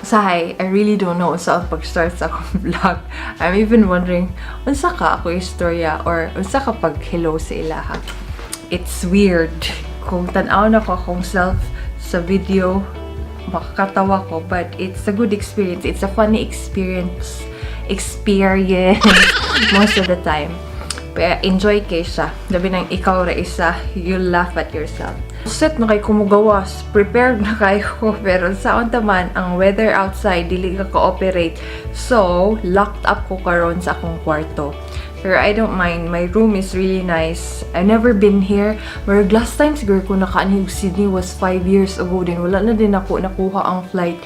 Usahay, I really don't know unsa ang pag-start sa akong vlog. I'm even wondering, unsa ka ako istorya or unsa ka pag-hello sa ilaha. It's weird. Kung tan-aw na ko akong self sa video, makakatawa ko, but it's a good experience. It's a funny experience most of the time. Pero enjoy kay siya. Labi nang ikaw ra isa, you laugh at yourself. Set na kay kumugawas, prepared na kayo ko, pero sa unta man, ang weather outside, dili ka cooperate. So, locked up ko karon sa akong kwarto. Pero I don't mind. My room is really nice. I've never been here. Pero last time siguro ko nakaanhi og Sydney was 5 years ago din. Wala na din ako nakuha ang flight.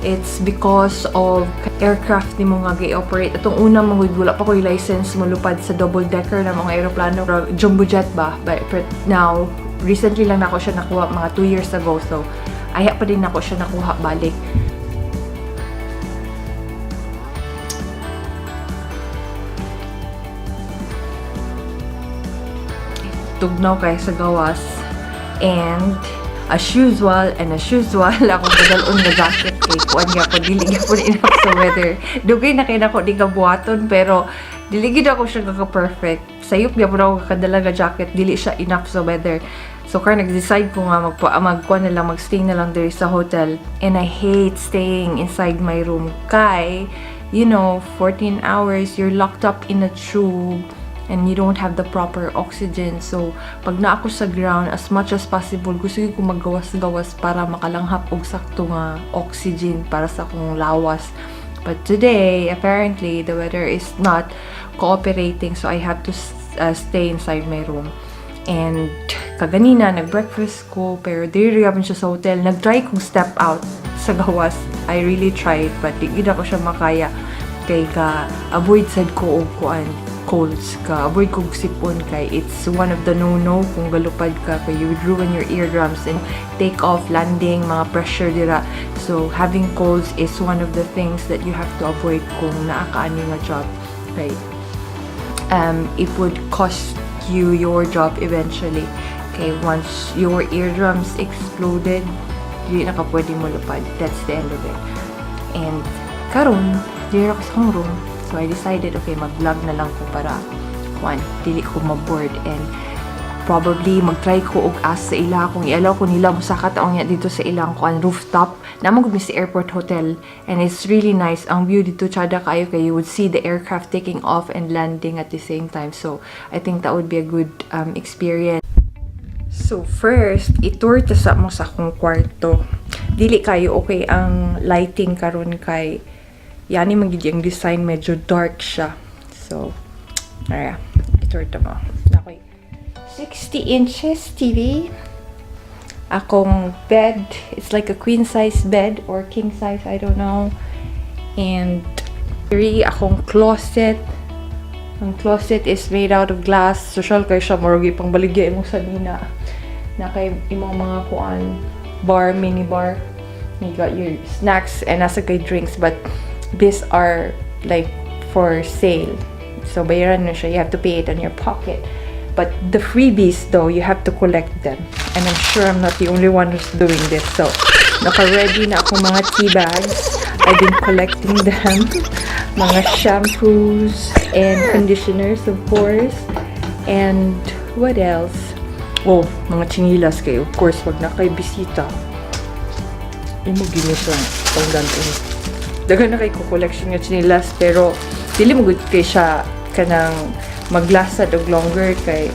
It's because of aircraft ni mo nga gi-operate. Atong una mga wala pa ko'y license molupad sa double-decker na mga aeroplano. Jumbo jet ba? But now, recently lang nako siya nakuha mga 2 years ago. So, ayha pa din nako siya nakuha balik. Tugnaw kay sa gawas. And as usual, ako gadal-on nga jacket kay kuan nga ko dili gyapon enough sa weather. Dugay na kay nako di ka buhaton, pero dili gid ako siya ka perfect. Sayop gyapon ako kadala nga jacket, dili siya enough sa weather. So karon nag-decide ko nga magkuan na lang, magstay na lang diri sa hotel. And I hate staying inside my room kay 14 hours you're locked up in a tube and you don't have the proper oxygen. So, pag na ako sa ground, as much as possible, gusto ko maggawas-gawas para makalanghap og sakto nga oxygen para sa akong lawas. But today, apparently, the weather is not cooperating, so I have to stay inside my room. And kaganina, nag-breakfast ko, pero diri gyapon siya sa hotel. Nag-try kong step out sa gawas. I really tried, but di gid ako siya makaya. Kay ka avoid sad ko og kuan, colds ka. Avoid kog sipon kay it's one of the no-no kung galupad ka kay you would ruin your eardrums and take off, landing, mga pressure dira. So, having colds is one of the things that you have to avoid kung naa ka ani nga job. Right? It would cost you your job eventually. Okay, once your eardrums exploded, di na ka pwede mo lupad. That's the end of it. And karon, diri ako sa akong room. So I decided, okay, mag-vlog na lang ko para kuan, dili ko ma-bored and probably mag-try ko og ask sa ila kung i-allow ko nila mosaka ta unya dito sa ilang kuan rooftop. Naa man gud mi sa airport hotel and it's really nice. Ang view dito tsada kayo kay you would see the aircraft taking off and landing at the same time. So I think that would be a good experience. So first, i-tour ta sa mo sa akong kwarto. Dili kayo okay ang lighting karon kay yani man gid ang design, medyo dark siya. So, aya, i-tour ta mo. Okay. 60 inches TV. Akong bed, it's like a queen size bed or king size, I don't know. And three, akong closet. Ang closet is made out of glass. Social kay siya, murag pang baligya imong sanina. Na kay imong mga kuan, bar, mini bar. You got your snacks and nasa kay drinks, but these are like for sale. So bayaran na siya. You have to pay it on your pocket. But the freebies though, you have to collect them. And I'm sure I'm not the only one who's doing this. So, naka-ready na ako mga tea bags. I've been collecting them. Mga shampoos and conditioners, of course. And what else? Oh, mga chinilas kayo. Of course, wag na kay bisita. Imo gini siya pangdanton. Daghan na kay ko collection nga chinilas, pero dili mo gud kay siya kanang maglasad og longer kay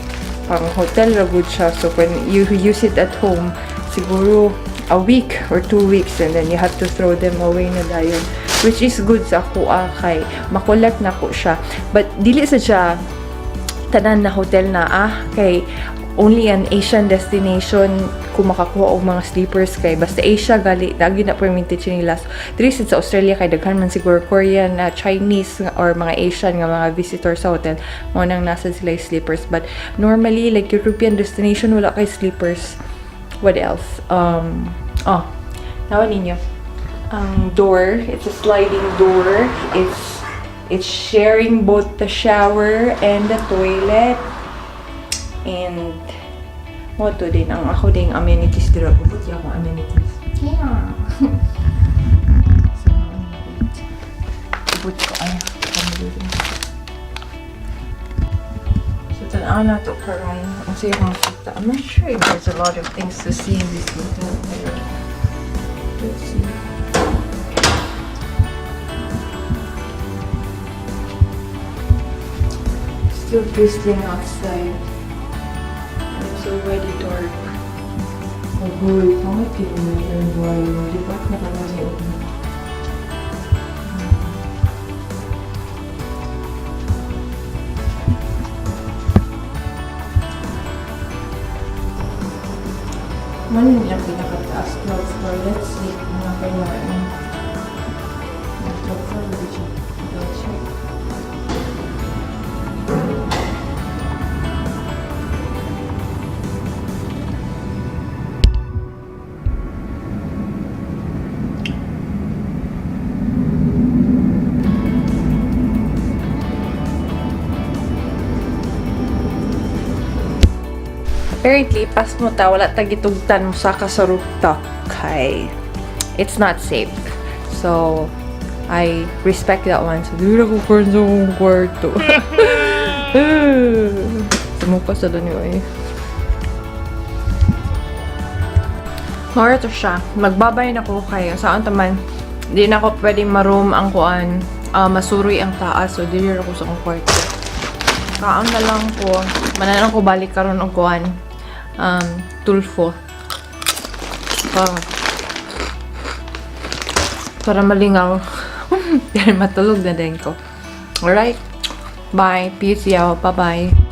pang hotel ra gud siya. So when you use it at home, siguro a week or 2 weeks and then you have to throw them away na dayon. Which is good sa ako kay makolect na ko siya. But dili sa siya tanan na hotel na kay only an Asian destination kung makakuha og mga sleepers kay basta Asia gali lagi na perminti chinilas. Diri sad sa Australia kay daghan man siguro Korean, Chinese or mga Asian nga mga visitor sa hotel mo nang nasa sila yung sleepers, but normally like European destination wala kay sleepers. What else? Oh, nawa ninyo ang door. It's a sliding door. It's sharing both the shower and the toilet. And mo to din ang ako ding amenities dira. Bubot akong amenities. Yeah. So, Libot ko ay pamilya. So tan-aw nato karon ang siya makita. I'm not sure if there's a lot of things to see in this hotel, pero let's see. Still drizzling outside. It's already dark. Agoy, pangit kaayo na yung buhay. Lipat na kami sa una. Mao ni ang pinakataas, 12th floor. Let's see kung naa kailangan. 12th floor, ba siya? I'll check. Apparently, pas mo ta, wala ta gitugtan mo saka sa rooftop kay it's not safe. So, I respect that one. So, dili ko karon sa akong kwarto. Sumuka sa doon yun eh. Mao to siya. Magbabay na ko kay saan taman. Di na ako pwede ma-roam ang kuan. Masuroy ang taas. So, dili ra ko sa akong kwarto. Kaon na lang ko. Manalang ko balik karon og kuan. Tulfo. Para malingaw. Then matulog na din ko. Alright. Bye. Peace, y'all. Bye-bye.